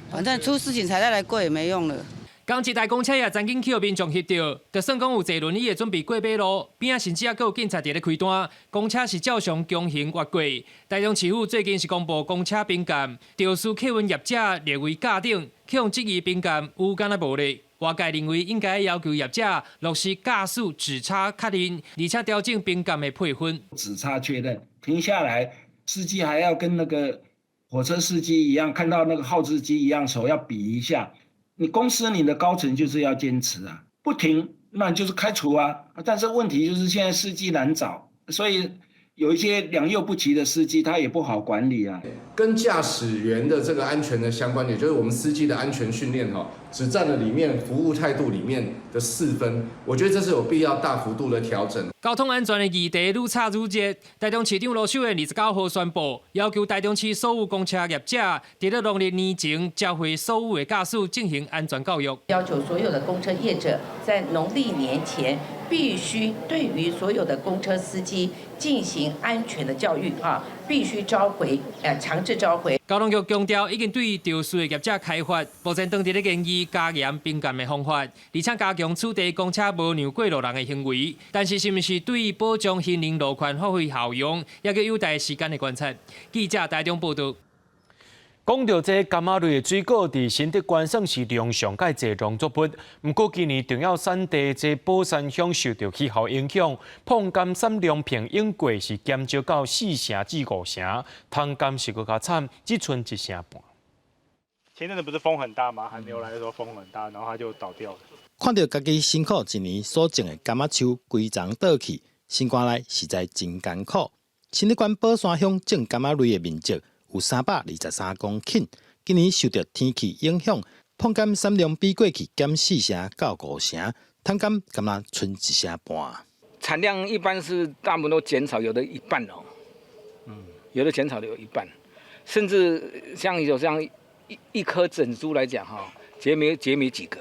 反正出事情才再來跪也沒用了。仝一台公車也曾經去予民眾翕著，就算講有坐輪椅的準備過馬路，邊仔甚至還閣有警察佇咧開單，公車是照常強行越過。台中市府最近是公布公車評鑑，肇事客運業者列為甲等，去予質疑評鑑有敢若無咧。外界認為應該要求業者落實駕駛指差確認，而且調整評鑑的配分。指差確認，停下來，司機還要跟那個火車司機一樣，看到那個號誌機一樣，手要比一下。你公司你的高層就是要堅持啊，不停那就是開除啊。但是問題就是現在司機難找，所以有一些良莠不齊的司機，他也不好管理啊。跟駕駛員的這個安全的相關，也就是我們司機的安全訓練哈，只佔了裡面服務態度裡面的4分，我覺得這是有必要大幅度的調整。交通安全的議題愈炒愈熱，台中市長盧秀燕29號宣布，要求台中市所有公車業者，佇咧農曆年前召回所有的駕駛進行安全教育，要求所有的公車業者在農曆年前必須對於所有的公車司機進行安全的教育啊，必須召回，強制召回。交通局強調，已經對肇事的業者開罰，目前當佇咧研議加嚴評鑑的方法，而且加強取締公車無讓過路人的行為。但是，是毋是對保障行人路權發揮效用，猶閣有待時間的觀察。記者台中報導。講到這柑仔類的水果，佇新竹縣算是量上蓋濟農作物。毋過今年重要產地這寶山鄉受著氣候影響，椪柑產量平均過是減少到4成至5成，糖柑是閣較慘，只賰1成半。前陣子不是風很大嗎？寒流來的時候風很大，然後它就倒掉了。看著家己辛苦一年所種的柑仔樹規叢倒去，心肝內實在真艱苦。新竹縣寶山鄉種柑仔類的面積有323公頃，今年受著天氣影響，椪柑產量比過去減4成到5成，糖柑敢若賰1成半。產量一般是大部分都減少，有的一半哦，有的減少的有一半，甚至像有這樣一顆整株來講哈，結沒幾個。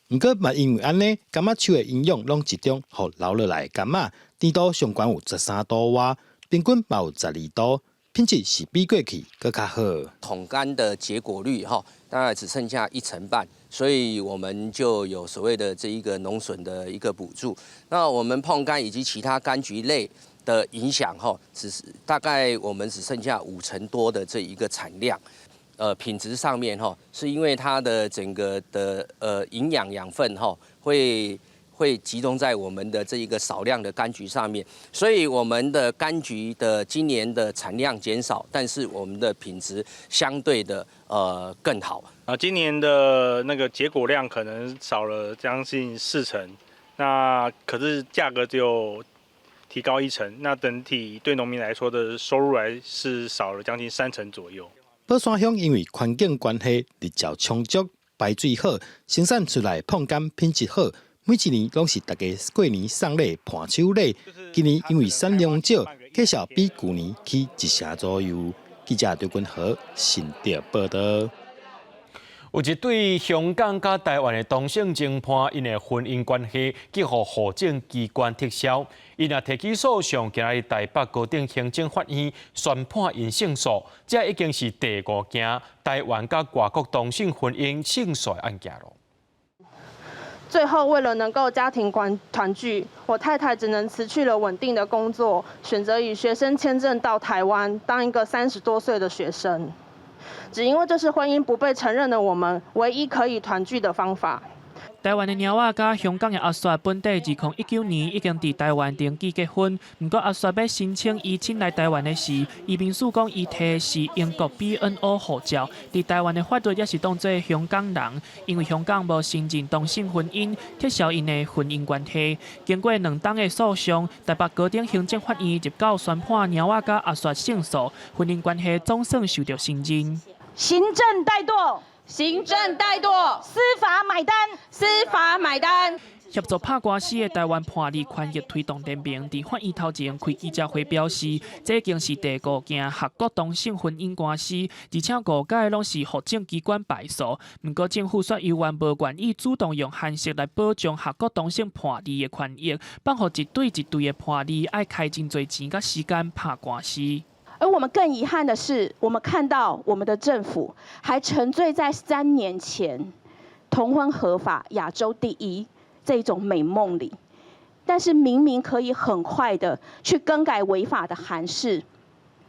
毋過嘛，因為按呢，柑仔樹的營養攏集中予留落來的柑仔，甜度上懸有13度外，平均嘛有12度。品質是比過去閣較好。桶柑的結果率哈，大概只剩下1成半，所以我們就有所謂的這一個農損的一個補助。那我們椪柑以及其他柑橘類的影響哈，只是大概我們只剩下5成多的這一個產量。品質上面哈，是因為它的整個的營養養分哈會集中在我們的這一個少量的柑橘上面，所以我們的柑橘的今年的產量減少，但是我們的品質相對的更好。啊，今年的那個結果量可能少了將近4成，那可是價格就提高一成，那整體對農民來說的收入來是少了將近三成左右。寶山鄉因為環境關係，日照充足，排水好，生產出來椪柑品質好，每一年攏是大家過年送禮伴手禮。今年因為產量少，價數比舊年起一成左右。記者劉君和新竹報道。有一對香港佮台灣的同性情伴，𪜶的婚姻關係去予戶政機關撤銷，𪜶若提起訴訟，今仔日台北高等行政法院宣判𪜶勝訴，這已經是第五件台灣佮外國同性婚姻勝訴的案件囉。最後，為了能夠家庭團聚，我太太只能辭去了穩定的工作，選擇以學生簽證到台灣當一個30多歲的學生。只因為這是婚姻不被承認的我們唯一可以團聚的方法。台灣的貓仔佮香港的阿雪本底2019年已經佇台灣登記結婚，毋過阿雪欲申請移親來台灣的時，移民署講伊提的是英國 BNO 護照，佇台灣的法律也是當做香港人，因為香港無承認同性婚姻，撤銷𪜶的婚姻關係。經過2冬的訴訟，台北高等行政法院入晝宣判貓仔佮阿雪勝訴，婚姻關係總算受著承認。行政怠惰，行政怠惰，司法買單，司法買單。協助拍官司的台灣伴侶權益推動聯盟佇法院頭前開記者會表示，這已經是第五件跨國同性婚姻官司，而且五屆攏是戶政機關敗訴。毋過政府卻猶原無願意主動用函釋來保障跨國同性伴侶的權益，放予一對一對的伴侶愛開真濟錢佮時間拍官司。而我們更遺憾的是，我們看到我們的政府還沉醉在3年前同婚合法、亞洲第一這種美夢裡，但是明明可以很快的去更改違法的函釋，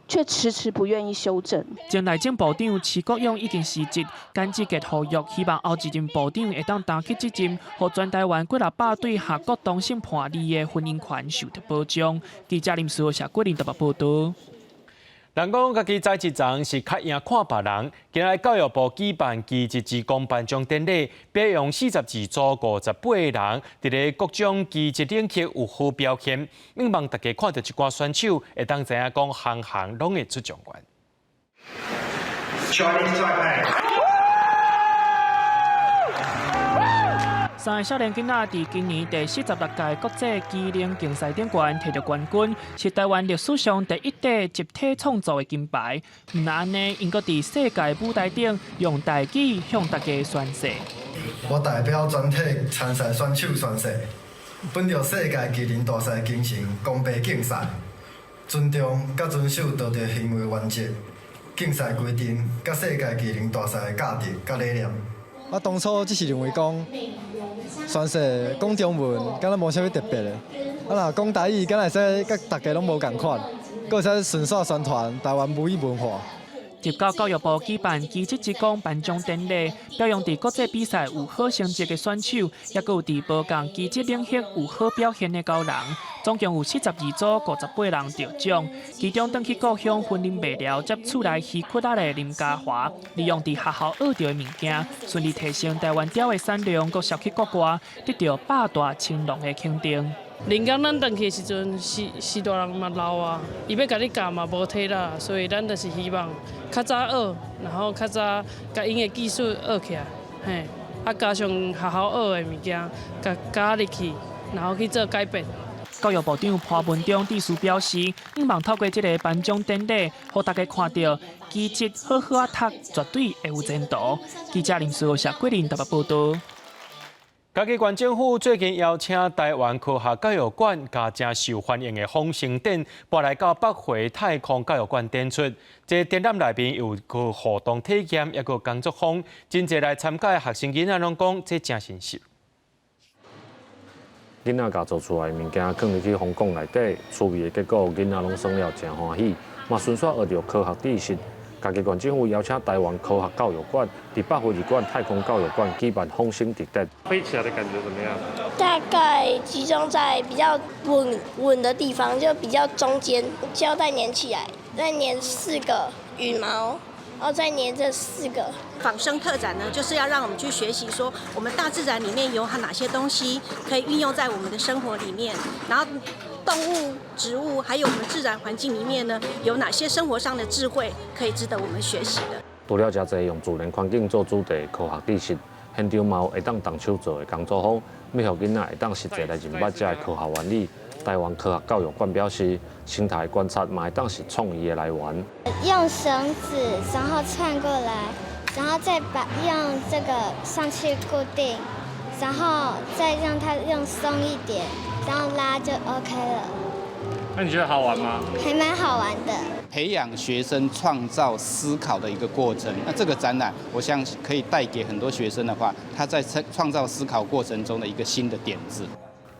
卻遲遲不願意修正。前內政部長徐國勇已經辭職，簡志傑呼籲，希望後一任部長會當擔起責任，予全台灣幾若百對跨國同性伴侶的婚姻權受著保障。記者林思豪、郭林台北報道。人講家己知一層是較贏看別人。今仔日教育部舉辦技職之光頒獎典禮，表揚42組58人，佇咧各種技職領域有好表現。希望大家看著這寡選手，會當知影講行行攏會出狀元。 Chinese Taipei。三个少年囡仔佇今年第46屆國際技能競賽頂懸提著冠軍，是台灣歷史上第一塊集體創造的金牌。毋但按呢，𪜶閣佇世界舞台頂用台語向大家宣誓。我代表全體參賽選手宣誓，本著世界技能大賽精神，公平競賽，尊重佮遵守道德行為原則、競賽規定佮世界技能大賽的價值佮理念。我當初只是認為講宣誓講中文，敢若無啥物特別的。啊，若講台語，敢若會使佮大家攏無仝款，閣會使順紲宣傳台灣母語文化。入晝教育部舉辦技職之光頒獎典禮，表揚佇國際比賽有好成績的選手，抑閣有佇無仝技職領域有好表現的高人，總共有42組58人得獎。其中，轉去故鄉雲林麥寮接厝內魚骨仔的林嘉華，利用佇學校學著的物件，順利提升台灣雕的產量，閣銷去國外，得著百大青農的肯定。人工咱轉去的時陣，序序大人嘛老啊，伊欲共你教嘛無體力，所以咱就是希望較早學，然後較早共𪜶的技術學起來，嘿，啊加上學校學的物件，共加入去，然後去做改變。教育部長潘文忠致辭表示，希望透過這个頒獎典禮，予大家看著技職好好仔讀，絕對會有前途。記者林思豪、謝桂林台北報道。嘉義縣政府最近邀請台灣科學教育館佮誠受歡迎的風聲展搬來到北迴太空教育館展出。這展覽內面有個互動體驗，抑閣工作坊，真濟來參加的學生囡仔攏講這誠新鮮。囡仔共做出來的物件，囥入去風管內底，趣味的結果，囡仔攏耍了誠歡喜，嘛順紲學著科學知識。嘉義縣政府邀請台灣科學教育館佇北回二館太空教育館舉辦風聲特展。飛起來的感覺怎麼樣？大概集中在比較穩穩的地方，就比較中間，膠帶粘起來，再粘四個羽毛，然後再粘這四個。仿生特展呢，就是要讓我們去學習，說我們大自然裡面有哪些東西可以運用在我們的生活裡面，然後動物、植物，還有我們自然環境裡面呢，有哪些生活上的智慧可以值得我們學習的。除了誠濟用自然環境做主題科學知識，現場嘛有會當動手做的工作坊，欲予囡仔會當實際來認捌這个科學原理。台灣科學教育館表示，生態觀察嘛會當是創意的來源。用繩子，然後串過來，然後再把用這個上去固定，然後再讓它用鬆一點，然後拉就 OK 了。那你覺得好玩嗎？還蠻好玩的。培養學生創造思考的一個過程。那這個展覽，我相信可以帶給很多學生的話，他在創造思考過程中的一個新的點子。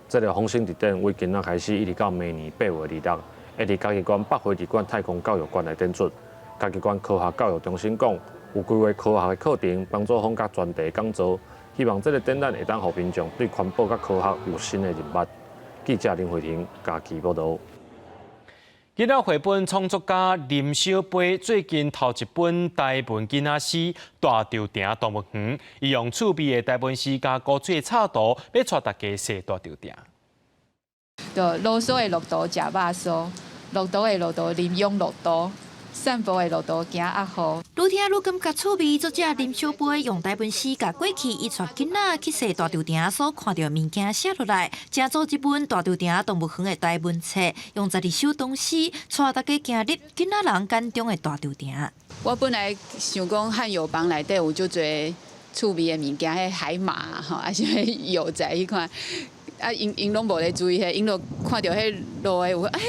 這個風生佇頂，為今仔開始一直到明年8月26，會佇嘉義縣北回驛館太空教育館來展出。嘉義縣科學教育中心講，有規劃科學的課程、工作坊佮專題講座，希望這個展覽會當予民眾對環保佮科學有新的認捌。記者林慧婷嘉義報導。囡仔繪本創作家林小飛最近頭一本台文囡仔詩《大稻埕動物園》，伊用趣味的台文詩佮古錐插圖，欲帶大家踅大稻埕。就囉嗦的駱駝食肉酥，駱駝的駱駝啉養樂多。散步的駱駝驚鴨雨。愈聽愈感覺趣味。作者林小飛用台文詩共過去伊帶囡仔去踅大稻埕所看著的物件寫落來，成做這本大稻埕動物園的台文冊，用12首長詩帶大家行入囡仔人眼中的大稻埕。我本來想講漢友邦內底有足濟趣味的物件，彼海馬吼，抑是彼幼崽彼款，啊，𪜶𪜶攏無咧注意彼，𪜶就看著彼路的有，欸，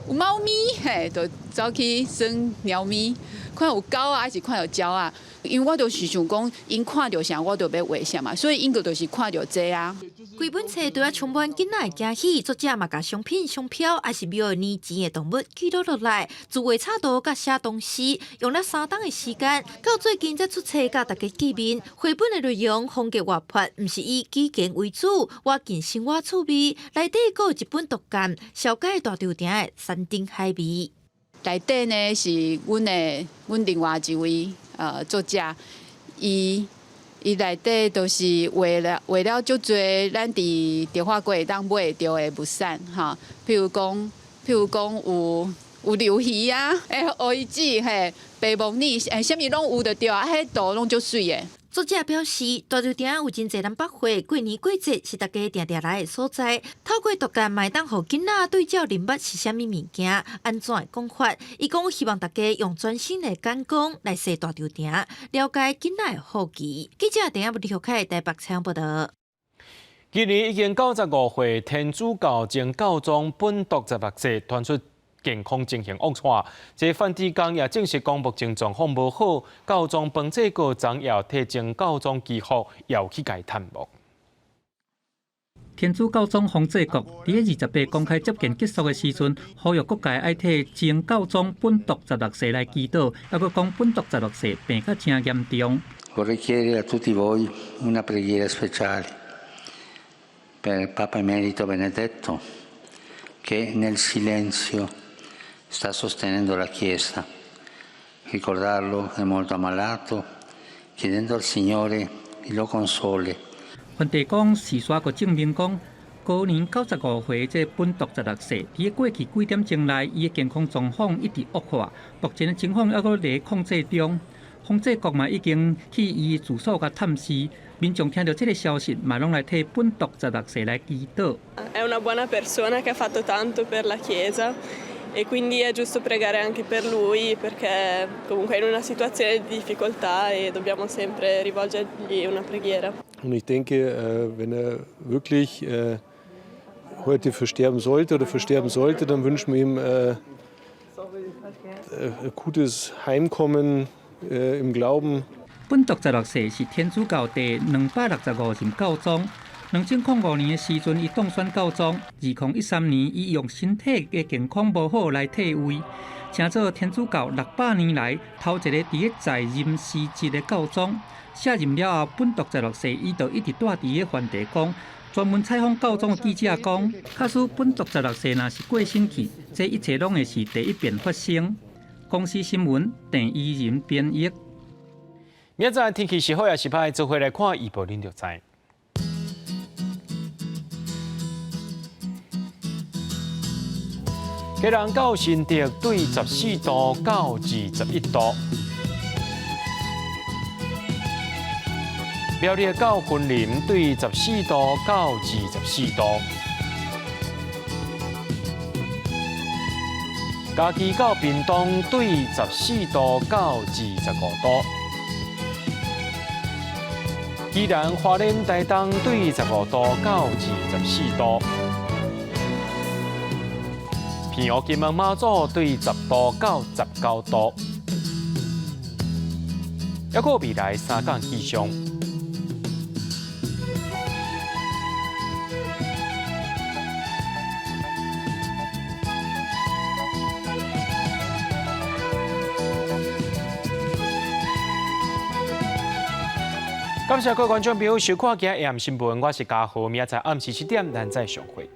有貓咪，嘿，就走去耍貓咪，看有狗啊，抑是看著鳥仔？因為我就是想講，𪜶看著啥，我就欲畫啥嘛，所以𪜶就是看著這啊。規本冊除了充滿囡仔的驚喜，作者嘛共商品、商標，抑是廟的年錢的動物記錄落來，自畫插圖佮寫長詩，用了3冬的時間，到最近才出冊佮大家見面。繪本的內容風格活潑，毋是以語言為主，活近生活趣味。內底閣有一本獨鑑，紹介大稻埕的山珍海味。內底呢是阮的阮另外一位作者，伊伊內底都是畫了畫了足濟咱佇彰化國會當買會著的物產吼，譬如講有鯪魚啊，烏魚子嘿，白木耳，啥物攏有就對啊，彼圖攏足媠的。作者表示，大稻埕有真濟人百貨，過年過節是大家定定來的所在。透過讀冊，嘛會當予囡仔對照認捌是啥物物件，按怎的講法。伊講希望大家用全新的眼光來踅大稻埕，了解囡仔的好奇。記者鄭亞李玉凱台北採訪報導。今年已經95歲，天主教前教宗本篤十六世傳出健康情形惡化，這梵蒂岡也證實講目前狀況無好，教宗方濟各昨也替前教宗祈福，也去共探望。天主教宗方濟各佇28公開接見結束的時陣，呼籲各界愛替前教宗本篤十六世來祈禱，猶閣講本篤十六世病甲誠嚴重。 Vorrei chiedere a tutti voi una preghiera speciale per Papa Emerito Benedetto, che nel silenzio sta sostenendo la Chiesa. Ricordarlo è molto ammalato, chiedendo al Signore lo consoli. 梵蒂岡事煞閣證明講，高年95歲這本篤十六世，佇過去幾點鐘內，伊的健康狀況一直惡化，目前的情況猶閣佇控制中。方濟各嘛已經去伊住所共探視，民眾聽著這个消息，嘛攏來替本篤十六世來祈禱。 È una buona persona che ha fatto tanto per la Chiesa e quindi è giusto pregare anche per lui perché comunque è in una situazione di difficoltà e dobbiamo sempre rivolgergli una preghiera. Und ich denke, wenn er wirklich heute versterben sollte oder versterben sollte, dann wünschen wir ihm gutes Heimkommen im Glauben. 本篤十六世是天主教第265任教宗。2005年的時陣，伊當選教宗。2013年，伊用身體的健康無好來退位，成做天主教600年來頭一个佇咧在任辭職的教宗。卸任了後，本篤十六世伊就一直蹛佇咧梵蒂岡。專門採訪教宗的記者講，假使本篤十六世若是過身去，這一切攏會是第一遍發生。公視新聞鄭怡仁編譯。明仔載天氣是好抑是歹，做伙來看預報，恁就知。基隆到新竹對14度到21度。苗栗到雲林對14度到24度。嘉義到屏東對14度到25度。宜蘭花蓮台東對15度到24度。澎湖金門馬祖對10度到19度。抑閣未來3工氣象。感謝各位觀眾朋友收看今日 AM 新聞，我是嘉豪，明仔載暗時7點，咱再相會。